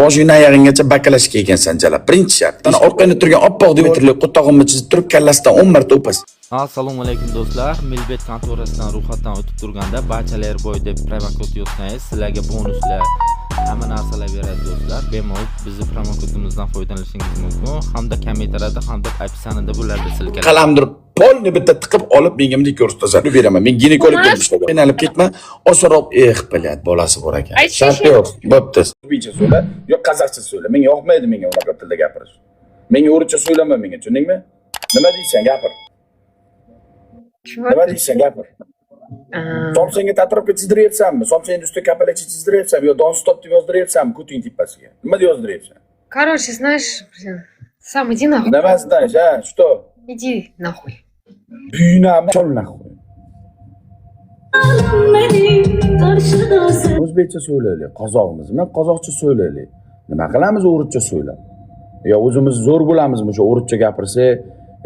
Boshingdan oyog'inggacha bakalashga ekansan, jalab. Birinchi shart. Mana orqangda turgan oppoq metrli qo'tog'imni chizib turib, kallasidan 10 marta o'pasan. Assalomu alaykum, do'stlar. Milbet kontorasidan ro'yxatdan o'tib turganda "Barchalar boy" deb promokod yozsangiz, sizlarga bonuslar, hamma narsalar beradi, do'stlar. Bemalol bizni promokodimizdan foydalanishingiz mumkin. Hamda kommentariyada, hamda описание da bo'ladi ссылка lar. Qalamdir polni bitta tiqib olib, menga bunday ko'rsatasan. Beraman. Men ginekolog bo'lib ishlagan. Qiynalib ketma. Osonroq, eh, блядь, bolasi bor ekan. Shart yo'q. Bo'pti. O'zbekcha so'yla, yo qozoqcha so'yla. Menga yoqmaydi menga unaqa tilda gapirish. Menga o'rischa so'ylama menga, tushundingmi? Nima deysan, gapir. Чего? Nima deysan, gapir. А, Somsangga tatuirovka chizdiryapsanmi? Somsangni ustiga kapalakcha chizdiryapsanmi? Yo "Don't stop" deb yozdiryapsanmi ko'ting tepasiga? Nima deb yozdiryapsan? Короче, знаешь, блин, сам иди нахуй. Nima знаешь, а? Что? Иди нахуй. Buyunami? Chol нахуй. O'zbekcha so'ylaylik, qozoqmizmi? Qozoqcha so'ylaylik. Nima qilamiz o'rischa so'ylab? Yo o'zimiz zo'r bo'lamizmi o'sha o'rischa gapirsak,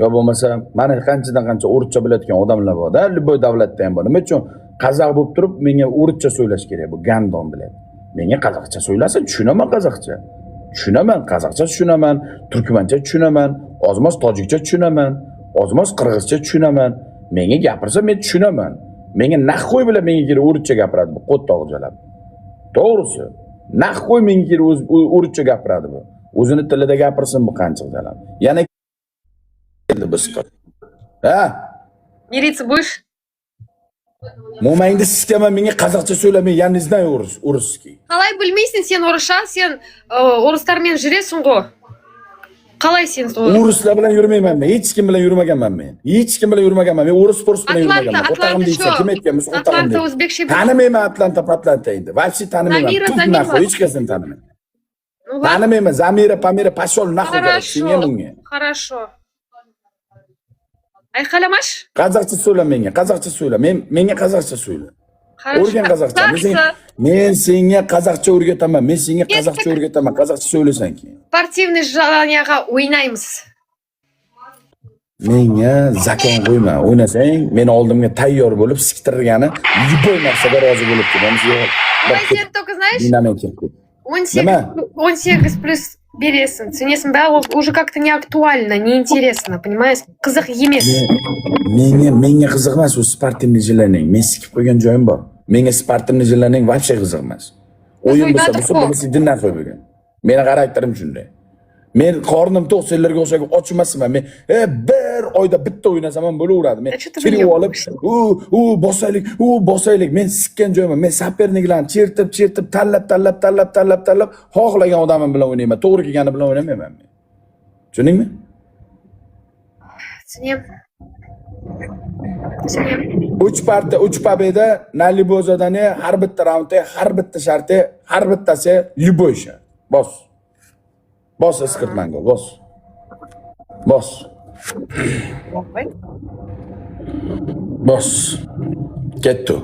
yo bo'lmasa mana qanchadan qancha o'rischa biladigan odamlar bor-da, любой davlatda ham bor. Nima uchun qozoq bo'lib turib menga o'rischa so'ylash kerak bu гандон biladi? Menga qozoqcha so'ylasin, tushunaman qozoqcha. Tushunaman, qozoqcha tushunaman, turkmancha tushunaman, ozmoz tojikcha tushunaman, ozmoz qirg'izcha tushunaman. Menga gapirsa, men tushunaman. Menga нахуй bilan menga kelib o'rischa gapiradi bu qo'ttoq jalab. To'g'risi, нахуй menga kelib o'rischa gapiradi bu. O'zini tilida gapirsin bu qanchiq jalab. Yana keldi bu siqir. Ha? Мириться будешь? Mo'mangni sikaman, menga qozoqcha so'yla, men я не знаю русский. Қалай білмейсің сен орысша, сен орыстармен жүресің ғой. Қалай сен сол? O'rislar bilan yurmayman men. Hech kim bilan yurmaganman men. Hech kim bilan yurmaganman. Men o'ris po'ris bilan Atlanta, yurmaganman. Atlanta O'tag'im deysan, shu. kim aytgan bo'lsa o'tag'im Atlanta deydi. o'zbekcha. Tanimayman Atlanta, Atlanta endi. Вообще tanimayman. Zamira, Tuf Zamira. нахуй, hech qasini tanimayman. Ну ладно, Tanimayman. Zamira, Pamira, пошёл нахуй, короче, senga хорошо. Bunga. Хорошо. Айқайламашы. Qozoqcha so'yla menga, qozoqcha so'yla. Men menga qozoqcha so'yla. Хорошо. O'rgan qozoqcha. Жақсы. Men senga qozoqcha o'rgataman. Men senga qozoqcha o'rgataman. Qozoqcha so'ylasan keyin. Спортивный желания ға ойнаймыз. Menga закон qo'yma. O'ynasang, meni oldimga tayyor bo'lib siktirgani любой narsaga rozi bo'lib ketamiz. Yo'q. Ой, сен только знаешь, Dinamen ketdi. 18, Nima? 18 плюс бересің, түсінесің ба? Ол уже как-то не актуально, не интересно, понимаешь? Қызық емес. Menga qiziq emas u спортивный желание. Men sikib qo'ygan joyim bor. Menga спортивный желание вообще qiziq emas. O'yin bo'lsa o'ynadik bo'lsa, qo. Bo'lmasa dindan qo'y bugun. Meni xarakterim shunday. Men qornim to'q, senlarga o'xshagan och emasman. Men bir oyda bitta o'ynasam ham bo'laveradi. Men А что ты kirib olib, выебываешься? u bosaylik, u bosaylik. Men sikkan joyim. Men соперник larni chertib, chertib, tanlab, tanlab, tanlab, tanlab, tanlab xohlagan odamim bilan o'ynayman. To'g'ri kelgani bilan o'ynamayman men. Tushundingmi? Түсінемін. Түсінемін. Uch partiya, uch победа на любой задание, har bitta raundda, har bitta sharti, har bittasi любой shart. Bos. Bos, isqirt manga, bos. Bos. Давай. Bos. Ketdi.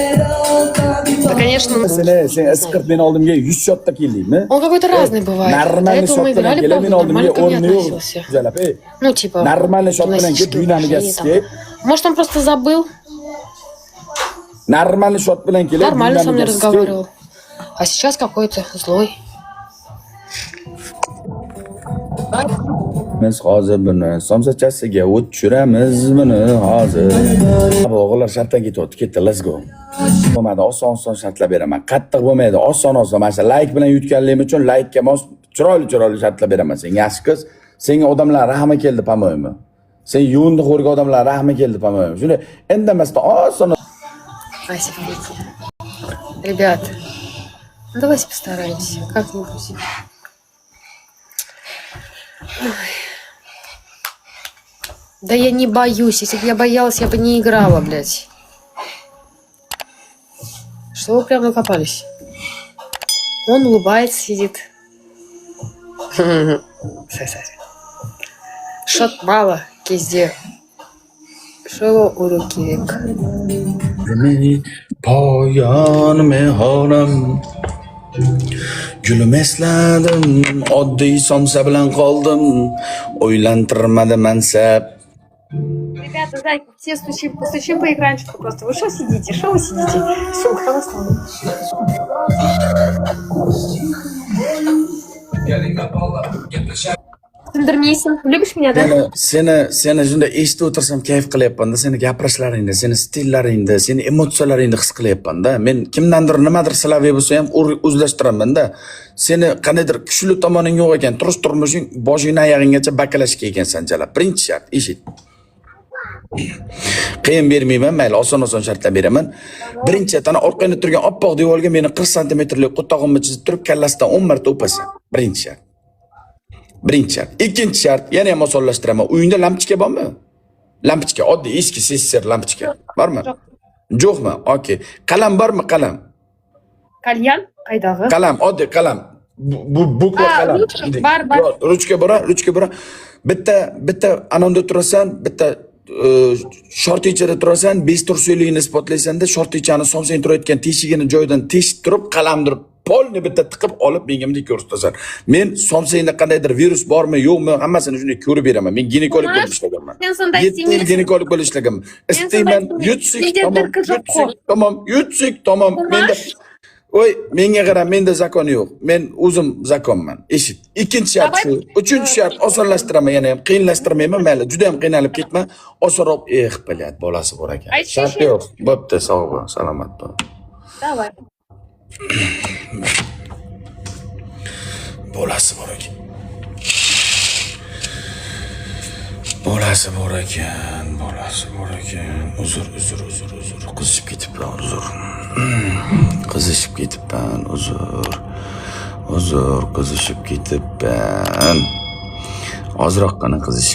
Да, конечно. Sen isqirt meni oldimga 100 shotda keldingmi? Он какой-то разный бывает. До Нормальный этого мы shot bilan играли, kelib, правда, meni oldimga нормально ко мне o'rni yo'q. относился. Jalab, ey. Ну, типа, Нормальный shot bilan kelib, гимнастические duynamiga упражнения там. sikib, Может, он просто забыл? Нормальный shot bilan kelib, Нормально со мной duynamiga sikib. Разговаривал. А сейчас какой-то злой. Biz hozir buni somsachasiga o't tushiramiz buni hozir. O'g'illar shartdan ketyapti, ketdi, let's go. Bo'lmadi, oson oson shartlar beraman. Qattiq bo'lmaydi, oson oson. Mana shu layk bilan yutganligim uchun laykka mos chiroyli chiroyli shartlar beraman. Sen yaxshi qiz, senga odamlar rahmi keldi, по-моему. Sen yuvindi xo'rga odamlar rahmi keldi, по-моему. Shunday indamasdan oson Ася, впереди. Ребят, ну давайте постараемся. Как-нибудь. Ой. Да я не боюсь. Если бы я боялась, я бы не играла, блядь. Что вы прям накопались? Он улыбается, сидит. Сай-сай. Шот мало, кезде. Шоу ұру керек. Meni poyon mehonim Gulim esladim, oddiy somsa bilan qoldim, o'ylantirmadi mansab. Ребята, Зайка, все стучим, постучим по экранчику просто. Вы что сидите? Что вы сидите? Все, кто вас там? Sindirmaysan. Любишь меня, да? Seni shunday eshitib o'tirsam, kayf qilyapman-da, seni gapirishlaringni, seni stillaringni, seni emotsiyalaringni his qilyapman-da. Men kimdandir nimadir слабый bo'lsa ham o'zlashtiraman-da. Seni qandaydir kuchli tomoning yo'q ekan, turish turmushing boshingdan oyog'inggacha баклажка ekansan, jalab. Birinchi shart, eshit. Qiyin bermayman, mayli, oson-oson shartlar beraman. Birinchi shart, ana orqangda turgan oppoq devorga meni 40 santimetrlik qo'tog'imni chizib turib, kallasidan 10 marta o'pasan. Birinchi shart. Birinchi shart. Ikkinchi shart, yana ham osonlashtiraman. Uyingda lampochka bormi? Lampochka, oddiy eski СССР lampochka. Bormi? Yo'q. Yo'qmi? Okey. Qalam bormi, qalam? Кальян? Qayдағы? Qalam, oddiy qalam. Bu буква А, qalam. Ruchka, bor, bor. Yo'q, ruchka bor, ruchka bor. Bitta anonda turasan, bitta shortichada turasan, bestursilikni isbotlaysan-da, shortichani somsang turayotgan teshigini joyidan teshib turib, qalamdir polni bitta tiqib olib menga bunday ko'rsatasan. Men somsangda qandaydir virus bormi, yo'qmi, hammasini shunday ko'rib beraman. Men ginekolog bo'lib ishlaganman. Sen sonday 7 yil istaymisan. Ginekolog bo'lib ishlaganman. Istayman, sonday yutsak, istayman. Tamom, Menga дырка yutsak, yo'q. Tamom, yutsak, tamom. Menda Oy, menga qara, menda закон yo'q. Men o'zim закон man. Eshit. Ikkinchi shart Давай. shu. Uchinchi shart osonlashtiraman yana ham, qiyinlashtirmayman, mayli. Juda ham qiynalib ketma. Osonroq, eh, блядь, bolasi bor ekan. Aytchi, Shart yo'q. Bo'pti, sog' bo'l, salomat bo'l. Давай. Bolasi bor ekan. Bolasi bor ekan, bolasi bor ekan. Uzr, uzr, uzr, uzr. Qizishib ketibman, uzr. Qizishib ketibman, uzr. Uzr, qizishib ketibman. Ozroqgina qizishib